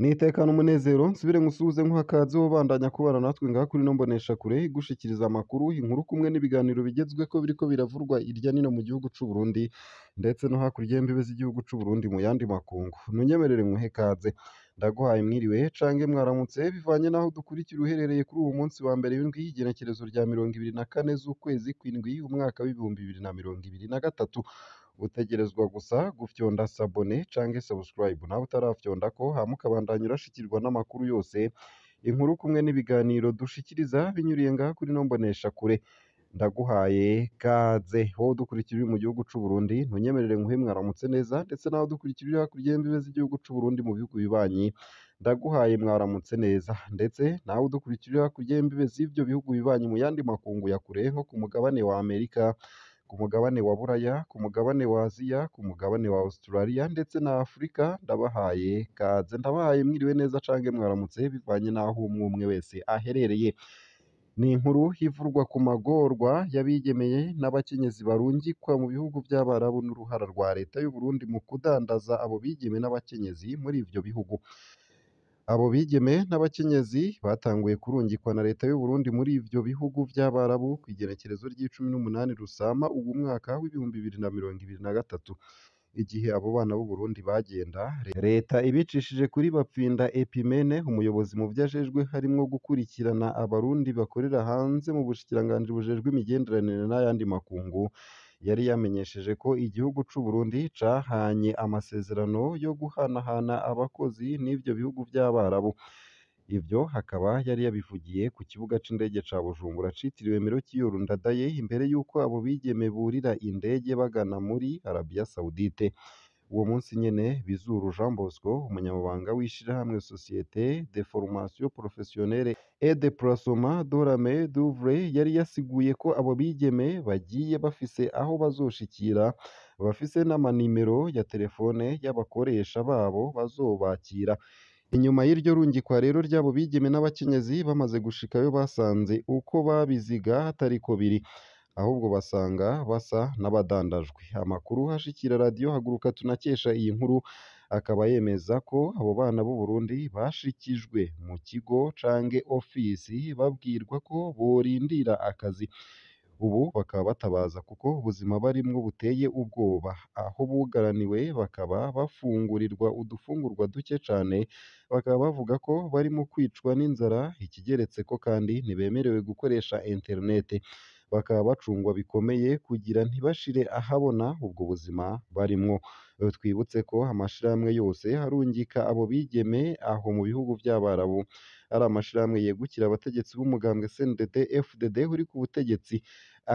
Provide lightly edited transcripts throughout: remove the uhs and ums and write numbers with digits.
N'iteka n'umunezero nsubire nkusuhuze nkuha ikaze wobandanya kubana natwe ngaha kuri ino mboneshakure igushikiriza amakuru, inkuru kumwe n'ibiganiro bigezweko biriko biravurwa irya nino mu gihugu c'u Burundi ndetse no hakurya y'imbibe z'igihugu c'u Burundi mu yandi makungu. Munyemerere nkuhe ikaze, ndaguhaye mwiriwe canke mwaramutse bivanye n'aho dukurikira uherereye kuri uwu munsi wa mbere w'indwi y'igenekerezo rya 24 z'ukwezi kw'indwi umwaka w'2023. Utegerezwa gusa gufyonda sabone canke subscribe nawe utarafyondako, hama ukabandanya urashikirwa n'amakuru yose, inkuru kumwe n'ibiganiro dushikiriza binyuriye ngaha kuri ino mboneshakure. Ndaguhaye kaze wowe udukurikira uri mu gihugu c'u Burundi, ntunyemerere nkuhe mwaramutse neza, ndetse nawe udukurikira uri hakurya y'imbibe z'igihugu c'u Burundi mu bihugu bibanyi, ndaguhaye mwaramutse neza, ndetse nawe udukurikira uri hakurya y'imbibe z'ivyo bihugu bibanyi mu yandi makungu ya kure nko ku mugabane wa Amerika, ku mugabane wa Buraya, ku mugabane wa Aziya, ku mugabane wa Australia ndetse na Afurika, ndabahaye kaze, ndabahaye mwiriwe neza canke mwaramutse bivanye n'aho umwe umwe wese aherereye. Ni inkuru ivurwa ku magorwa y'abigemeye n'abakenyezi barungikwa mu bihugu vy'Abarabu n'uruhara rwa leta y'u Burundi mu kudandaza abo bigeme n'abakenyezi muri ivyo bihugu. Abo bigeme n'abakenyezi batanguye kurungikwa na leta y'u Burundi muri ivyo bihugu vy'Abarabu kw'igenekerezo ry'icumi n'umunani Rusama uwu mwaka w'2023. Igihe abo bana b'u Burundi bagenda, leta ibicishije kuri Bapfinda Epimene, umuyobozi mu vyo ajejwe harimwo gukurikirana abarundi bakorera hanze mu bushikiranganji bujejwe imigenderanire n'ayandi makungu, yari yamenyesheje ko igihugu c'u Burundi cahanye amasezerano yo guhanahana abakozi n'ivyo bihugu vy'Abarabu. Ivyo akaba yari yabivugiye ku kibuga c'indege ca Bujumbura citiriwe Melchior Ndadaye imbere y'uko abo bigeme burira indege bagana muri Arabia Saoudite. Uwo munsi nyene Bizuru Jean Bosco, umunyamabanga w'ishirahamwe Société de Formation Professionnelle et de Placement de la Main d'Oeuvre, yari yasiguye ko abo bigeme bagiye bafise aho bazoshikira, bafise n'amanimero ya telefone y'abakoresha babo bazobakira. Inyuma y'iryo rungikwa rero ry'abo bigeme n'abakenyezi, bamaze gushikayo basanze uko babiziga atariko biri, ahubwo basanga basa n'abadandajwe. Amakuru ashikira radiyo Haguruka tunakesha iyi nkuru akaba yemeza ko abo bana b'u Burundi bashikijwe mu kigo canke ofisi babwirwa ko borindira akazi. Ubu bakaba batabaza kuko ubuzima barimwo buteye ubwoba, aho bugaraniwe bakaba bafungurirwa udufungurwa duke cane, bakaba bavuga ko barimo kwicwa n'inzara, ikigeretseko kandi ntibemerewe gukoresha internet, bakaba bacungwa bikomeye kugira ntibashire ahabona ubwo buzima barimwo. Twibutse ko amashirahamwe yose arungika abo bigeme aho mu bihugu vy'Abarabu ari amashirahamwe yegukira abategetsi b'umugambwe CNDD FDD uri ku butegetsi.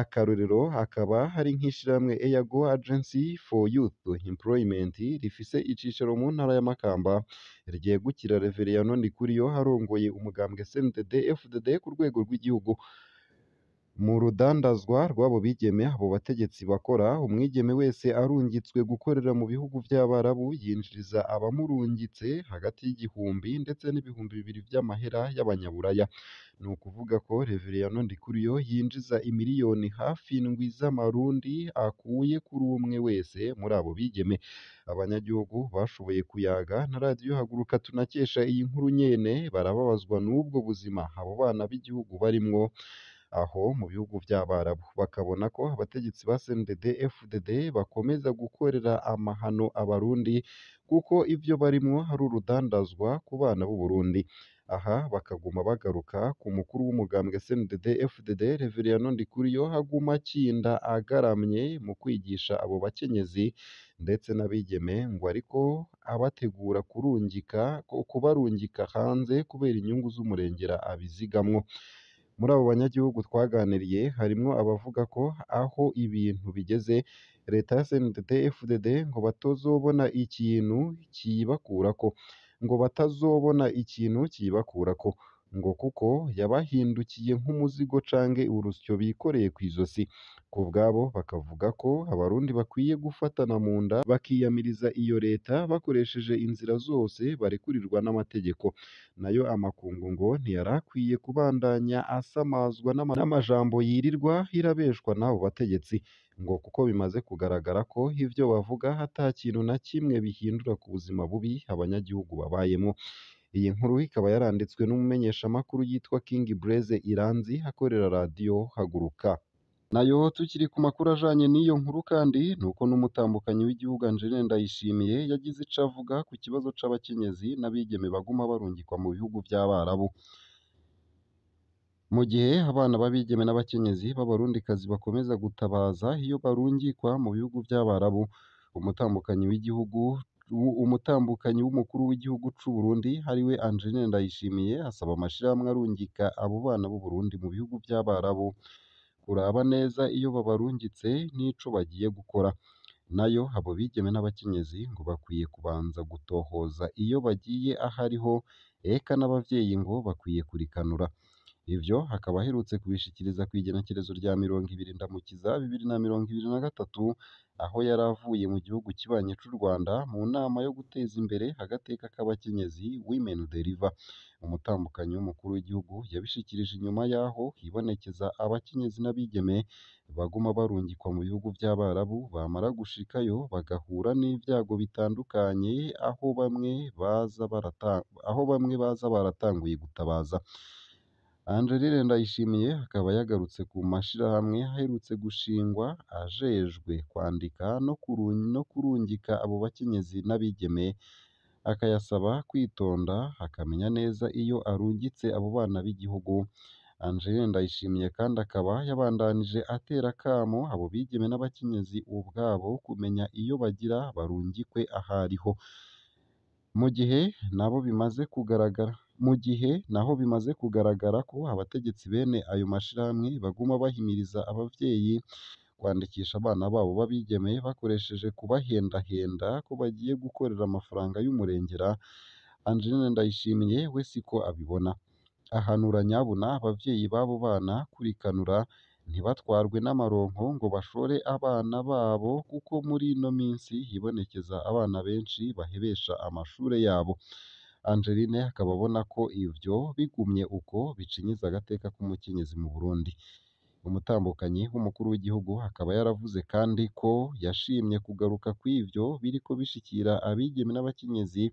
Akarorero hakaba hari nk'ishirahamwe Eyago Agency for Youth Employment rifise icicaro mu ntara ya Makamba, ryegukira Reveriyano Ndikuriyo arongoye umugambwe CNDD FDD ku rwego rw'igihugu. Mu rudandazwa rw'abo bigeme abo bategetsi bakora, umwigeme wese arungitswe gukorera mu bihugu vy'Abarabu yinjiriza abamurungitse hagati y'igihumbi ndetse n'2000 vy'amahera y'abanyaburaya. Ni ukuvuga ko Reveriyano Ndikuriyo yinjiza imiriyoni hafi indwi z'amarundi akuye kuri umwe wese muri abo bigeme. Abanyagihugu bashoboye kuyaga na radiyo Haguruka tunakesha iyi nkuru nyene, barababazwa n'ubwo buzima abo bana b'igihugu barimwo aho mu bihugu vy'Abarabu, bakabona ko abategetsi ba CNDD FDD bakomeza gukorera amahano abarundi kuko ivyo barimwo ari urudandazwa ku bana b'u Burundi. Aha bakaguma bagaruka ku mukuru w'umugambwe CNDD FDD Reveriyano Ndikuriyo aguma akinda agaramye mu kwigisha abo bakenyezi ndetse n'abigeme, ngo ariko abategura kurungika kubarungika hanze kubera inyungu z'umurengera abizigamwo. Muri abo banyagihugu twaganiriye harimwo abavuga ko aho ibintu bigeze leta ya CNDD FDD ngo batazobona ikintu kiyibakurako, ngo batazobona ikintu kiyibakurako. ngo kuko yabahindukiye nk'umuzigo canke urusyo bikoreye kw'izosi. Ku bwabo bakavuga ko abarundi bakwiye gufatana mu nda bakiyamiriza iyo leta bakoresheje inzira zose barekurirwa n'amategeko. Nayo amakungu ngo ntiyarakwiye kubandanya asamazwa n'amajambo yirirwa irabeshwa n'abo bategetsi, ngo kuko bimaze kugaragara ko ivyo bavuga ata kintu na kimwe bihindura ku buzima bubi abanyagihugu babayemwo. Iyi nkuru ikaba yaranditswe n'umumenyeshamakuru yitwa King Blaise Iranzi akorera radiyo Haguruka. Nayo tukiri ku makuru ajanye n'iyo nkuru kandi nuko n'umutambukanyi w'igihugu Angeline Ndayishimiye yagize ico avuga ku kibazo c'abakenyezi n'abigeme baguma barungikwa mu bihugu vy'Abarabu. Mu gihe abana b'abigeme n'abakenyezi b'abarundikazi bakomeza gutabaza iyo barungikwa mu bihugu vy'Abarabu, umutambukanyi w'igihugu umutambukanyi w'umukuru w'igihugu c'u Burundi ariwe Angeline Ndayishimiye asaba amashirahamwe arungika abo bana b'u Burundi mu bihugu vy'Abarabu kuraba neza iyo babarungitse n'ico bagiye gukora. Nayo abo bigeme n'abakenyezi ngo bakwiye kubanza gutohoza iyo bagiye ahariho, eka n'abavyeyi ngo bakwiye kurikanura. Ivyo akaba aherutse kubishikiriza kw'igenekerezo rya 20 Ndamukiza 2023, aho yari avuye mu gihugu kibanyi c'u Rwanda mu nama yo guteza imbere agateka k'abakenyezi Women Deliver. Umutambukanyi w'umukuru w'igihugu yabishikirije inyuma y'aho hibonekeza abakenyezi n'abigeme baguma barungikwa mu bihugu vy'Abarabu, bamara gushikayo bagahura n'ivyago bitandukanye, aho bamwe baza baratanguye gutabaza. Angeline Ndayishimiye akaba yagarutse ku mashirahamwe aherutse gushingwa ajejwe kwandika no kurungika abo bakenyezi n'abigeme, akayasaba kwitonda akamenya neza iyo arungitse abo bana b'igihugu. Angeline Ndayishimiye kandi akaba yabandanije atera akamo abo bigeme n'abakenyezi ubwabo kumenya iyo bagira barungikwe ahariho. Mu gihe nabo bimaze kugaragara mu gihe naho bimaze kugaragara ko abategetsi bene ayo mashirahamwe baguma bahimiriza abavyeyi kwandikisha abana babo b'abigeme bakoresheje kubahendahenda ko bagiye gukorera amafaranga y'umurengera, Angeline Ndayishimiye we siko abibona. Ahanura nyabuna abavyeyi b'abo bana kurikanura ntibatwarwe n'amaronko ngo bashore abana babo, kuko muri ino minsi hibonekeza abana benshi bahebesha amashure yabo. Angeline akaba abona ko ivyo bigumye uko bicinyiza agateka k'umukenyezi mu Burundi. Umutambukanyi w'umukuru w'igihugu akaba yaravuze kandi ko yashimye kugaruka kw'ivyo biriko bishikira abigeme n'abakenyezi,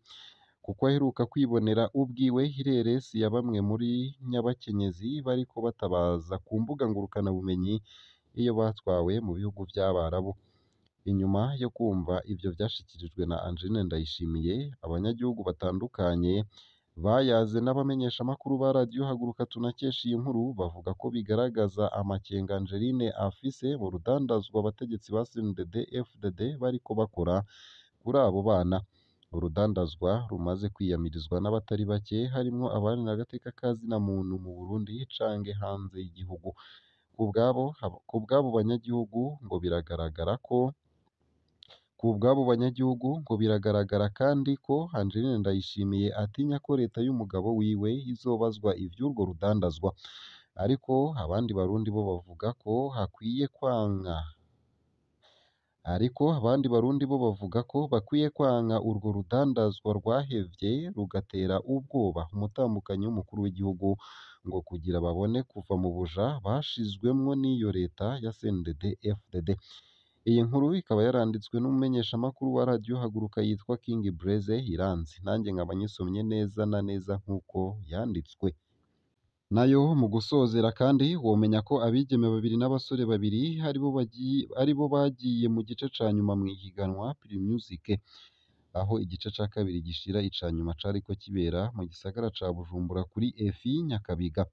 kuko aheruka kwibonera ubwiwe ireresi ya bamwe muri nyabakenyezi bariko batabaza ku mbuga ngurukanabumenyi iyo batwawe mu bihugu vy'Abarabu. Inyuma yo kumva ivyo vyashikirijwe na Angeline Ndayishimiye, abanyagihugu batandukanye bayaze n'abamenyeshamakuru ba radiyo Haguruka tunakesha iyi nkuru, bavuga ko bigaragaza amakenga Angeline afise mu rudandazwa abategetsi ba CNDD FDD bariko bakora kuri abo bana. Urudandazwa rumaze kwiyamirizwa n'abatari bake, harimwo abaharanira agateka ka zina muntu mu Burundi canke hanze y'igihugu. Ku bwabo banyagihugu ngo biragaragara ko ku bw'abo banyagihugu ngo biragaragara kandi ko Angeline Ndayishimiye atinya ko leta y'umugabo wiwe izobazwa ivy'urwo rudandazwa. Ariko abandi Barundi bo bavuga ko hakwiye kwanka ariko abandi Barundi bo bavuga ko bakwiye kwanka urwo rudandazwa rwahevye rugatera ubwoba umutambukanyi w'umukuru w'igihugu, ngo kugira babone kuva mu buja bashizwemwo n'iyo leta ya CNDD FDD. Iyi nkuru ikaba yaranditswe n'umumenyeshamakuru wa radiyo Haguruka yitwa King Blaise Iranzi, nanjye nkaba nyisomye neza na neza nk'uko yanditswe. Nayo mu gusozera kandi womenya ko abigeme babiri n'abasore babiri aribo bagiye mu gice ca nyuma mw'ihiganwa Primusic, aho igice ca kabiri gishira ica nyuma cariko kibera mu gisagara ca Bujumbura kuri EFI Nyakabiga.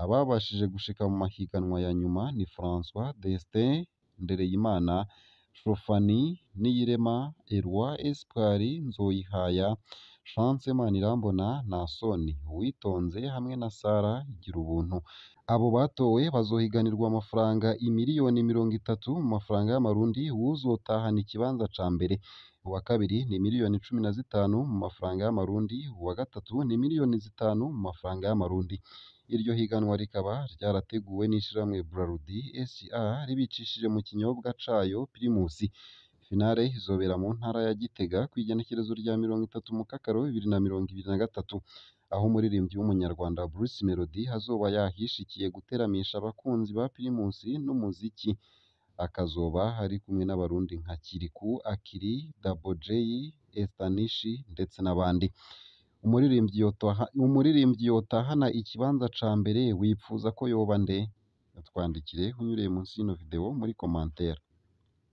Ababashije gushika mu mahiganwa ya nyuma ni François Destin Ndereyimana, Shofani Niyirema, Eloi Espoir Nzoyihaya, Chance Manirambona, Nasoni Uwitonze hamwe na Sarah Girubuntu. Abo batowe bazohiganirwa amafaranga imiriyoni 30 mu mafaranga y'amarundi, uwuzotahana ikibanza ca mbere. Uwa kabiri ni miliyoni 15 mu mafaranga y'amarundi, uwa gatatu ni miliyoni 5 mu mafaranga y'amarundi. Iryo higanwa rikaba ryarateguwe n'ishirahamwe Brarudi SCA ribicishije mu kinyobwa cayo Primus. Finale izobera mu ntara ya Gitega kw'igenekerezo rya 30 Mukakaro 2023, aho umuririmbyi w'umunyarwanda Bruce Melody azoba yahishikiye guteramisha abakunzi ba Primus n'umuziki. Akazoba ari kumwe n'abarundi nka Kirikou Akili, Double Jay, Estanish ndetse n'abandi. Umuririmbyi yotahana ikibanza ca mbere wipfuza ko yoba nde? Twandikire unyuriye munsi y'ino video muri commentaire.